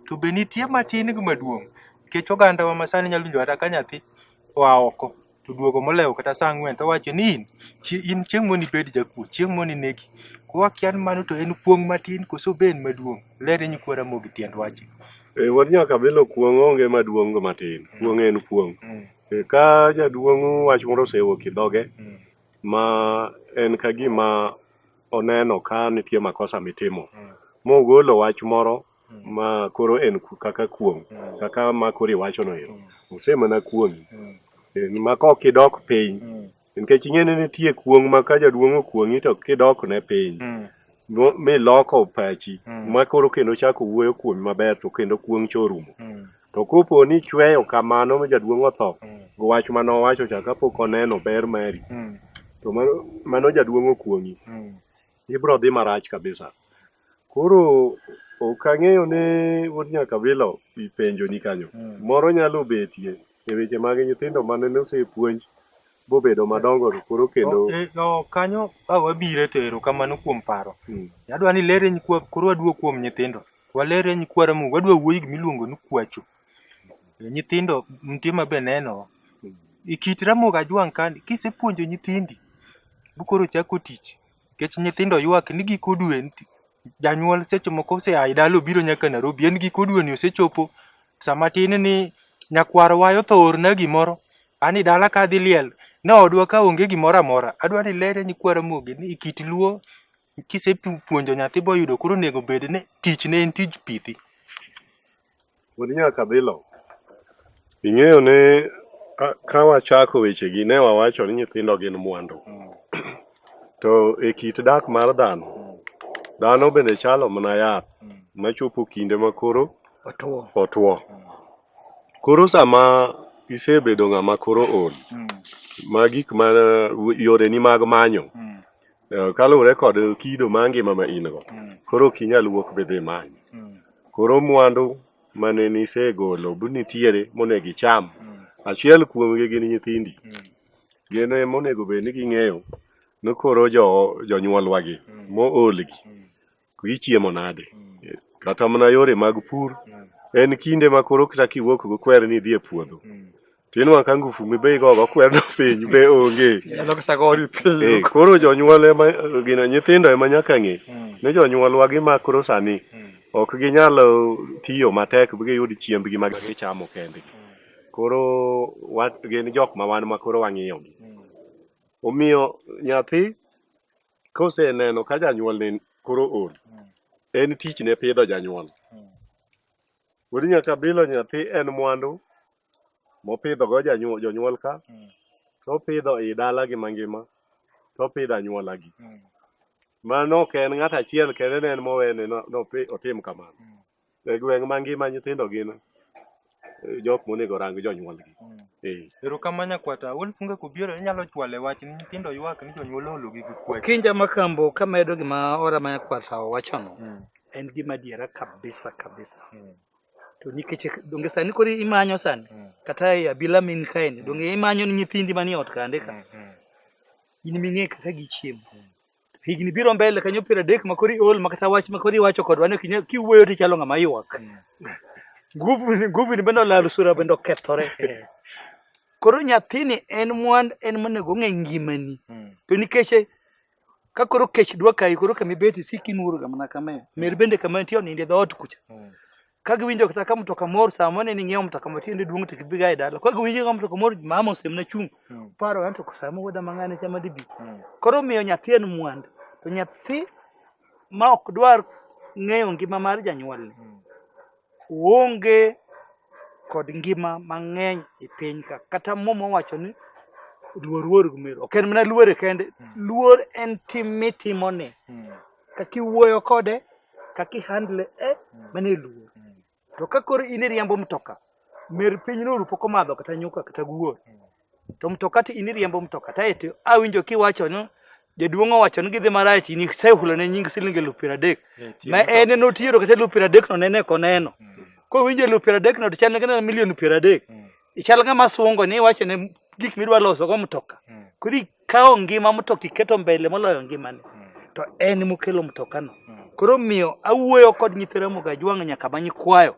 To be nitie matin gi maduong'? Nikech ogandawa masani nyalo winjo kata ka nyathi oa oko to duogo molewo kata saa ang'wen to owacho ni in, in chieng' moro nibed jakuo, chieng' moro ninegi. Koro wakia ni mano to en kuong' matin koso be en maduong'? Lere nyikwa Ramogi tiend wachni. Wuod Nyakabilo kuong' onge maduong' gi matin. Kuong' en kuong'. Ka jaduong' wach moro osewuok e dhoge ma en ka gima oneno ka nitie makosa mitimo mogolo wach moro ma koro en kaka kuong' kaka ma koro iwachono ero osemana kuong'i ma kok idok piny nikech ing'e ni nitie kuong' ma ka jaduong' okuong'i to kidok ne piny miloko pachi ma koro kendo chako wuoyo kuomi maber to kendo kuong' cha orumo. To kopo ni ichweyo kamano ma jaduong' otho gi wach mane owacho cha kapok oneno ber mari to mano jaduong' okuong'i. Ibro dhi marach kabisa. Koro ok ang'eyo ni wuod Nyakabilo ipenjo ni kanyo. Moro nyalo betie e weche mag nyithindo mane osepuonj bobedo madongo to koro kendo No, kanyo ka wabire to erokamano kuom paro. Adwa ni lere nyikwa koro waduog kuom nyithindo. Walere nyikwa Ramogi wadwa wuoyi gima iluongo ni kwacho. Nyithindo nitie ma be neno. E kit Ramogi Ajwang' ka kisepuonjo nyithindi bukoro chako tich nikech nyithindo ywak ni giko dwe janyuol seche moko osea e dala obiro nyaka Nairobi en giko dwe ni osechopo sama tin ni nyakwar wayo otho oorna gimoro an e dala ka adhi liel ne odwa ka onge gimoro amora adwa ni ilere nyikwa Ramogi ni e kit luo kisepuonjo nyathi boyudo koro onego bed ni tich ne en tij pithi. Wuod Nyakabilo, ing'eyo ni ka wachako wechegi ne wawacho ni nyithindo gin mwandu. To e kit dak mar dhano, dhano bende chalo mana yath machopo kinde ma koro Otuo. otuo. Koro sama isebedo ng'ama koro ol, ma gik ma yoreni mag manyo kaluwore kod kido mar ngima ma in go, koro ok inyal wuok bidhi many. Koro mwandu mane nisegolo bu nitiere monego icham. Achiel kuomgi gin nyithindi. Gin ema onego bed ni ging'eyo ni koro jonyuolwagi moolgi gichiemo nade. Kata mana yore mag pur en kinde ma koro kata kiwuok go kwer ni idhi e puodho. Tinwang'o ka ngufu mibe igogo kwerno piny be onge. Nyalo kata gori piny. Koro jonyuol ema gino nyithindo ema nyaka ng'e ni jonyuolwa gi ma koro sani ok ginyal tiyo matek bi giyud chiembgi ma gichamo kendgi. Koro gin jok ma wan ma koro wang'iyogi. Omiyo nyathi koseneno ka janyuolne koro ol, en tichne pidho janyuol. Wuod Nyakabilo nyathi en mwandu mopidhogo jonyuol ka, to opidho i dalagi mangima, to opidho anyuolagi. Mano ok en ng'at achiel kende ne en mowene otim kamano. E gweng' mangima nyithindo gin jok monego orang jonyuolgi. Erokamano nyakwata. Wuon Funga Kobiero inyalo chwale wach ni nyithindo ywak ni jonyuol oologi gi kwach. Kinja Makambo kamedo gima ora ma nyakwata owachono en gima adiera kabisa kabisa. To nikech donge sani koro imanyo sani kata e abila min kaeni donge imanyo ni nyithindi manie ot kande ka in ming'e kaka gichiemo. Higni biro mbele kanyo 30 ma koro iol ma kata wach ma koro iwacho kodwa ni ok kiwuoyo to ichalo ng'ama ywak. Nguvu ni bende olal sura bende okethore. Koro nyathini en mwand en monego ong'e ngimani. To nikech ka koro kech dwa kayi koro kama ibet isik inuoro ga mana kama. Mer bende kama nitie onindo e dhoot kucha. Ka giwinjo kata ka mtoka mor sama ne ning'iewo mtoka matiende duong' to gibiga e dala. Ka giwinjo ka mtoka mor mama osemna chung'. Paro anto sama wuoda mang'ane chama dibi. Koro miyo nyathi en mwandu. To nyathi ma ok dwar ng'eyo ngima mar janyuolne oonge kod ngima mang'eny e piny ka. Kata Muma owacho ni luor wuor gi meru. Ok en mana luore kende. Luor en tim mitimone. Kaka iwuoyo kode, kaka i handle e, mano e luor. To ka koro in iriembo mtoka, mer piny noru pok omadho kata nyuka kata guor. To mtoka to in iriembo mtoka to aeto awinjo kiwacho ni Jaduong' owacho ni gidhi marach in isehulo ne nying siling 30,000. Ma en notiero kata 30,000 no nene koneno. Kowinjo 30,000 no to chal ne gana milion 30. Ichal ng'ama sungo ni iwacho ne gik midwa loso go mtoka. Koro ikawo ngima mtoka iketo mbele moloyo ngimane. To en mokelo mtokano. Koro miyo awuoyo kod nyithi Ramogi Ajwang' nyaka ma nyikwayo.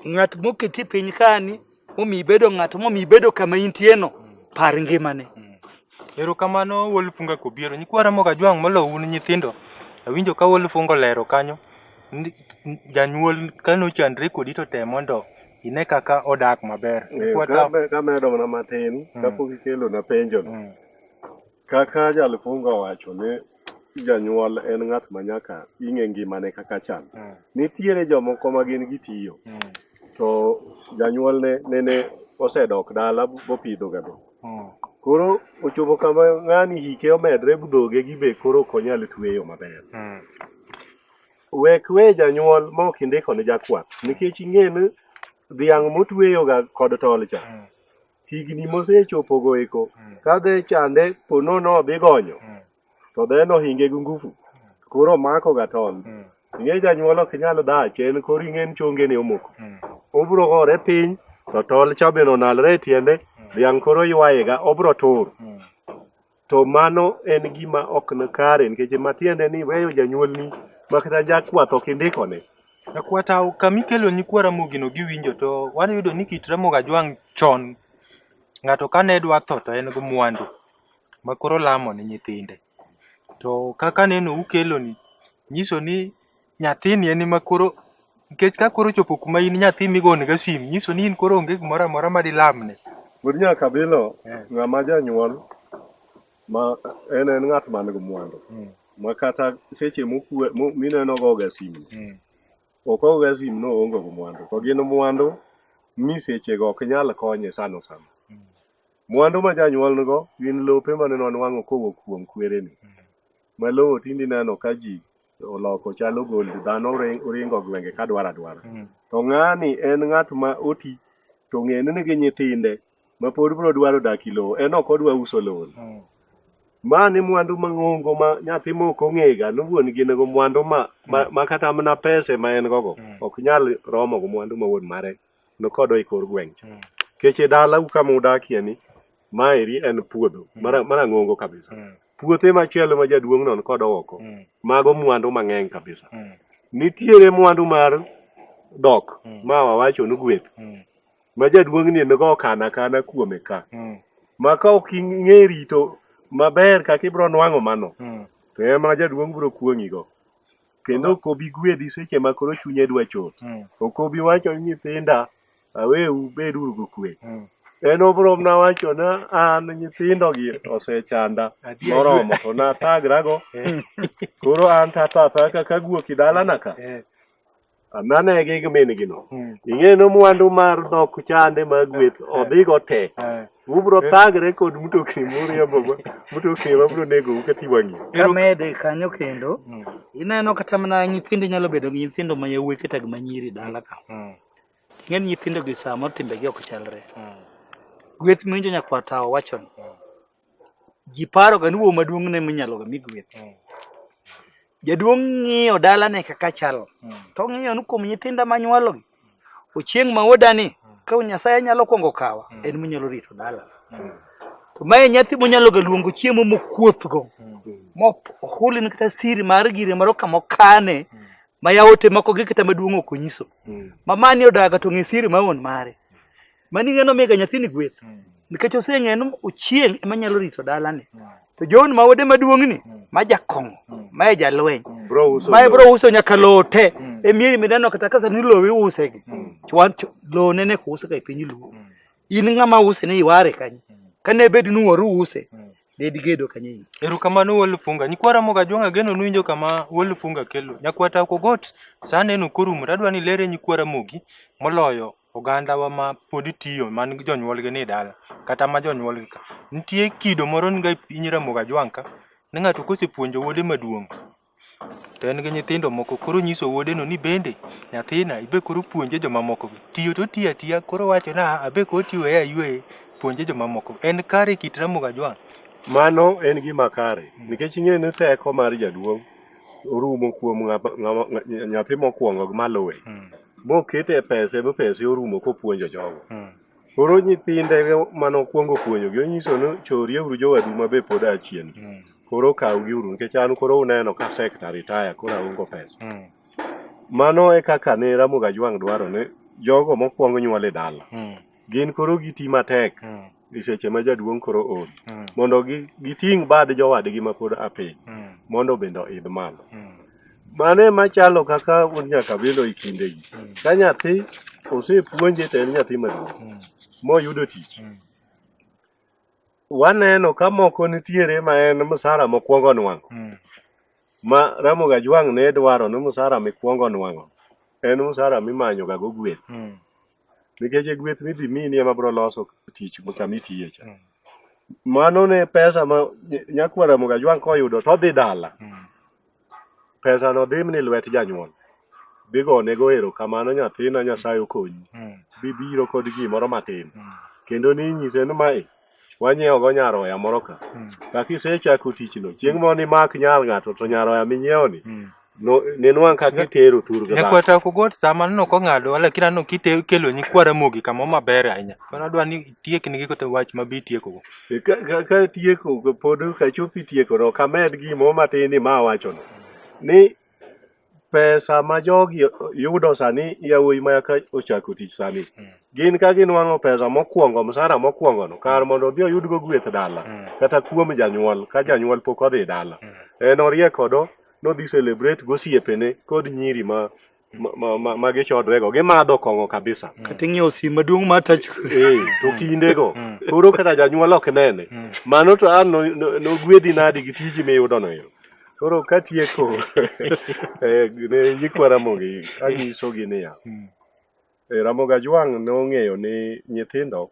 Ng'at moketi piny kani momiyo ibedo ng'at momiyo ibedo kama intieno par ngimane. Erokamano Wuod Funga Kobiero. Nyikwa Ramogi Ajwang' molo un nyithindo. Awinjo ka Wuod Funga olero kanyo. Janyuol kane ochandre kodi to tem mondo ine kaka odak maber. Kamedo mana matin kapok ikelo na penjo no. Kaka Jalfunga owacho ni janyuol en ng'at ma nyaka ing'e ngimane kaka chal. Nitiere jomoko ma gin gitiyo to janyuolne nene osedok dala bopidho ga dhok. Koro ochopo kama ng'ani hike omedre dhoge gi be koro ok onyal tweyo maber. Wek we janyuol ma ok indiko ne jakwath nikech ing'e ni dhiang' motweyo ga kod tol cha higni mosechopogo eko ka dhe chande ponono odhi gonyo to dheno hinge gi ngufu koro omako ga tol. Ing'e janyuol ok nyal dhach en koro ing'e ni chonge ne omoko. Obro gore piny to tol cha bende onalre e tiende dhiang' koro ywaye ga obro tur. To mano en gima ok ni kare nikech matiende ni iweyo janyuolni ma kata jakwath ok indikone. Jakwata kama ikelo nyikwa Ramogi no giwinjo to wayudo ni kit Ramogi Ajwang' chon ng'ato kane dwa tho to en gi mwandu ma koro lamo ne nyithinde. To kaka aneno ukeloni nyiso ni nyathini en ema koro nikech ka koro ochopo kuma in nyathi migone ga sim nyiso ni in koro onge gimoro amora ma dilamne. Wuod Nyakabilo ng'ama janyuol ma en en ng'at man gi mwandu ma kata seche mokwe mineno goga simu ok ogoga simu no oonge gi mwandu to gin mwandu mi sechego ok nyal konye sano sano. Mwandu ma janyuol nigo gin lope mane nonwang'o kowuok kuom kwerene. Ma lowo tinde ineno ka ji oloko chalo gold dhano ringo gwenge ka dwaro adwara. To ng'ani en ng'at ma oti to ng'e ni nigi nyithinde ma pod biro dwaro dak e lowo en ok odwa uso lowo. Ma ni mwandu mang'ongo ma nyathi mok ong'ega ni wuon gi nigo mwandu ma, ma, ma kata mana pese ma en gogo ok nyal romo gi mwandu ma wuon mare nikodo e kor gweng' cha. Nikech e dalau kama udakie ni maeri en puodho marang'ongo kabisa. Puothe machielo ma jaduong' no nikodo oko mago mwandu mang'eny kabisa. Nitiere mwandu mar dhok ma wawacho ni gweth ma jaduong' ni nigo okana akana kuome ka. Ma ka ok ing'e rito maber kaka ibiro nwang'o mano to ema jaduong' biro kuong'i go. Kendo ok obi gwedhi seche ma koro chunye dwa chot. Ok obi wacho ni nyithinda aweu beduru gi kwe. En obiro mana wacho ni an nyithindo gi osechanda moromo to nathagrago. Koro an to atho athoya kaka guok e dalana ka. Ananegi gi min gi no. Ing'e ni mwandu mar dhok chande mar gweth odhigo te. Ubro thagre kod mtokni muriembo ma mtokni ma bro negou kata iwang'i. Kamede kanyo kendo, ineno kata mana nyithindo nyalo bedo gi nyithindo ma yawuoyi kata gi ma nyiri dala ka. Ing'e ni nyithindo gi samoro timbegi ok chalre. Gweth miwinjo nyakwar tawo wacho ni, ji paro ga ni wuowi maduong' ne minyalo ga mi gweth. Jaduong' ng'iyo dalane kaka chalo. To ong'iyo ni kuom nyithinda manyuologi, ochieng' ma wuodani ka Nyasaye nyalo kwongo kawa, en monyalo rito dala. To mae nyathi monyalo ga luongo chiemo mokuothgo. Mohulni kata siri mar gire moro kama okane ma yaote moko gi kata maduong' ok onyiso. Ma mani odaga to ng'e siri ma wuon mare. Mani ing'e nomiga nyathini gweth. Nikech oseng'e ni Ochieng' ema nyalo rito dalane. To John ma wuode maduong' ni, ma jakong'o, ma e jalweny, ma e bro uso nyaka lowo te. E mieri mineno kata ka sani lowo iuse gi. Lowo nene ok use ga e piny Luo. In ng'ama use ni iware kanye. Kane bed ni wuoru use, de digedo kanye in. Erokamano Wuod Lufunga. Nyikwa Ramogi Ajwang' ageno nuwinjo kama Wuod Lufunga kelo. Nyakwata Okogot, sa neno korumo to adwa ni ilere nyikwa Ramogi moloyo ogandawa ma pod tiyo man gi jonyuolgi ni dala kata ma jonyuolgi ka. Nitie kido moro ni ga e piny Ramogi Ajwang' ka ni ng'ato kosepuonjo wuode maduong' to en gi nyithindo moko koro onyiso wuode no ni bende nyathina ibe koro puonje jomamoko gi. Tiyo to otiyo atiya koro owacho ni abe koro ti weya ayueye puonje jomamoko. En kare kit Ramogi Ajwang' Mano en gima kare nikech ing'e ni teko mar jaduong' orumo kuom nyathi mokwongo gi maluwe. Mokete pese ma pese orumo kopuonjo jogo. Koro nyithinde manokwongo puonjogi onyiso ni chorieuru jowadu ma be pod a chien. Koro kawgiuru nikech an koro uneno ka sector retire koro aonge pesa. Mano e kaka ne Ramogi Ajwang' dwaro ni jogo mokwong nyuol e dala gin koro giti matek e seche ma jaduong' koro ol mondo giting' bad jowadgi ma pod a piny mondo bende oidh malo. Mano ema chalo kaka un nyakabilo e kindegi. Ka nyathi osepuonje to en nyathi maduong' moyudo tich. Waneno ka moko nitiere ma en msara mokwongo nwang'o. Ma Ramogi Ajwang' ne dwaro ni msara mikwongo nwang'o en msara mimanyo ga go gweth. Nikech e gweth midhi miyi ema biro loso tich kama itiye cha. Mano ne pesa ma nyakwar Ramogi Ajwang' koyudo to odhi dala. Pesa no dhi ni lwet janyuol. Dhi gone go erokamano nyathina Nyasaye okonyi. Bibiro kod gimoro matin. Kendo ninyise ni mae wanyiewo go nyaroya moro ka. Kaka isechako tichno, chieng' moro nimak nyar ng'ato to nyaroya minyiewo ni no, ninwang' kaka itero thur gi dhako. Nyakwar Ogot sama aneno kong'ado lakini aneno kikelo nyikwa Ramogi kamoro maber ahinya. Koro adwa ni itieknigi kata wach ma be itiekogo. E, ka tieko pod kachopo itieko no kamed gimoro matin ni ma awachono ni pesa ma jogi yudo sani yawuoyi ma ka ochako tich sani gin ka ginwang'o pesa mokwongo msara mokwongo no kar mondo odhi oyudgo gweth dala kata kuom janyuol ka janyuol pok odhi dala en oriek kodo nodhi celebrate gosiepene kod nyiri ma gichodrego gimadho kong'o kabisa. Kata ing'iewo sim maduong' mar touch screen. To kindego koro kata janyuol ok nene mano to an nogwedhi nadi gi tiji miyudo no ero. Koro katieko ne nyikwa Ramogi anyisogi niya Ramogi Ajwang' nong'eyo ni nyithindo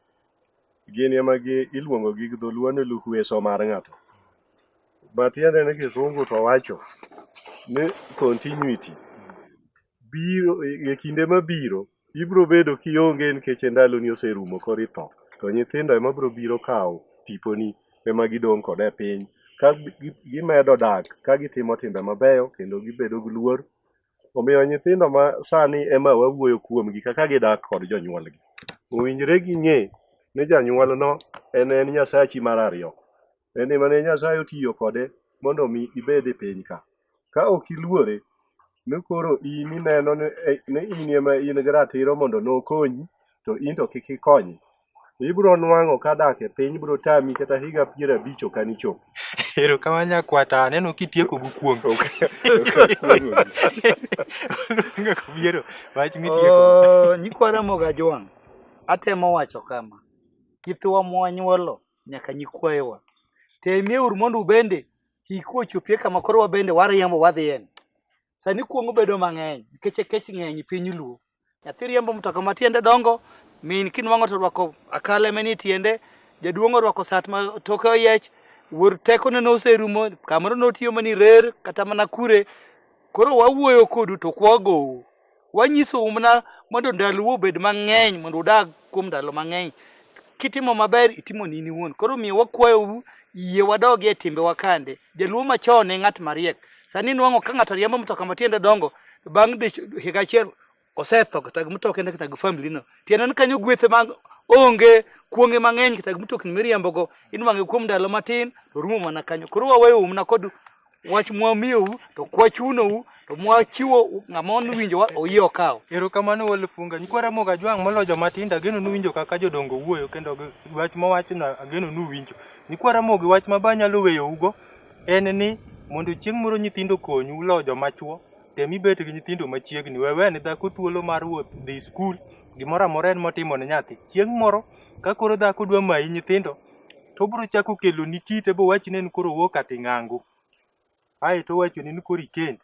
gin ema gi iluongo gi dholuo ni luhweso mar ng'ato. Matiende ni kisungu to wacho ni continuity biro e kinde mabiro ibiro bedo kionge nikech ndaloni oserumo koro itho to nyithindo ema biro biro kawo tiponi ema gidong' kode e piny ka gimedo dak ka gitimo timbe mabeyo kendo gibedo gi luor. Omiyo nyithindo ma sani ema wawuoyo kuomgi kaka gidak kod jonyuolgi. Owinjore ging'e ni janyuolno en Nyasachi mar ariyo. En ema ne Nyasaye otiyo kode mondo omi ibed e piny ka. Ka ok iluore, ni koro in ineno ni in ema in gi ratiro mondo nokonyi, to in to kik ikonye. Ibiro nwang'o ka dak e piny biro tami kata higa 50 ok anichop. Erokamano nyakwata, aneno kitieko gi kuong'. Biero, wach mitieko. Nyikwa Ramogi Ajwang', atemo wacho kama. Nyithiwa mwanyuolo nyaka nyikwayowa. Temieuru mondo ubende hiku ochopie kama koro wabende wariembo wadhiye. Sani kuong' bedo mang'eny nikech kech ng'eny e piny Luo. Nyathi riembo mtoka ma tiende dongo, min kinwang'o to orwako akala manie tiende, jaduong' orwako sat ma toke oyiech, wuor tekone noserumo, kamoro notiyo mani rer kata mana kure. Koro wawuoyo kodu to ok wagou. Wanyisou mana mondo ndalou obed mang'eny mondo udag kuom ndalo mang'eny. Kitimo maber itimo ni in iwuon. Koro omiyo wakwayou yie wadogie e timbewa kande. Jaluo machon ne ng'at mariek. Sani nwang'o ka ng'ato riembo mtoka ma tiende dongo, bang' higa achiel osetho kata gi mtokene kata gi family no. Tiende ni kanyo gwethe mag onge kuong'e mang'eny kata gi mtokni miriembogo inwang'e kuom ndalo matin to rumo mana kanyo. Koro waweyou mana kod wach mwamiyou to kwachunou to mwachiwo ng'ama owinjo oyie okaw. Erokamano Walifunga. Nyikwa Ramogi Ajwang' moloyo joma tindo ageno ni uwinjo kaka jodongo wuoyo kendo wach mowachno ageno ni uwinjo. Nyikwa Ramogi wach ma be anyalo weyougo en ni mondo chieng' moro nyithindo okonyu loyo joma chuo, tem ibet gi nyithindo machiegni. We wene dhako thuolo mar wuoth dhi skul, gimoro amora en motimo ne nyathi. Chieng' moro ka koro dhako dwa mayi nyithindo, to obiro chako keloni kite bowachni en koro owuok ati ng'angu. Ae to owachoni ni koro ikend.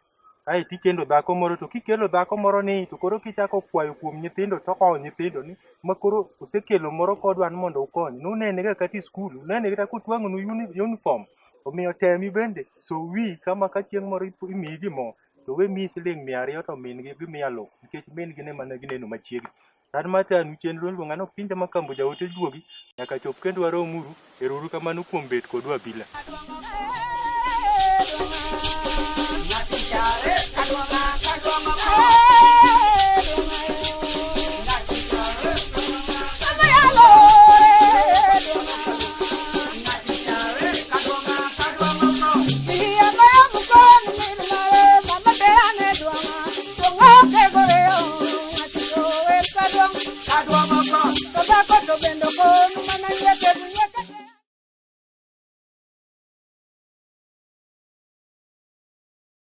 Ae to ikendo dhako moro to kikelo dhako moro ni to koro kichako kwayo kuom nyithindo to okawo nyithindo ni ma koro osekelo moro kodwa ni mondo ukony. Nunene ga kata e skul, unene kata kotwang'onu uniform. Omiyo temi bende so wiyi kama ka chieng' moro imiyi gimoro to we miyi siling 200 to min gi gimiyi 1000 nikech min gi ne mana gineno machiegni. An matanu chenro iluonga ni Opinja Makambo jaote juogi nyaka chop kendo waromuru. Ero uru kamano kuom bet kodwa abila. Nyathi chare kadwang'a kadwang'a.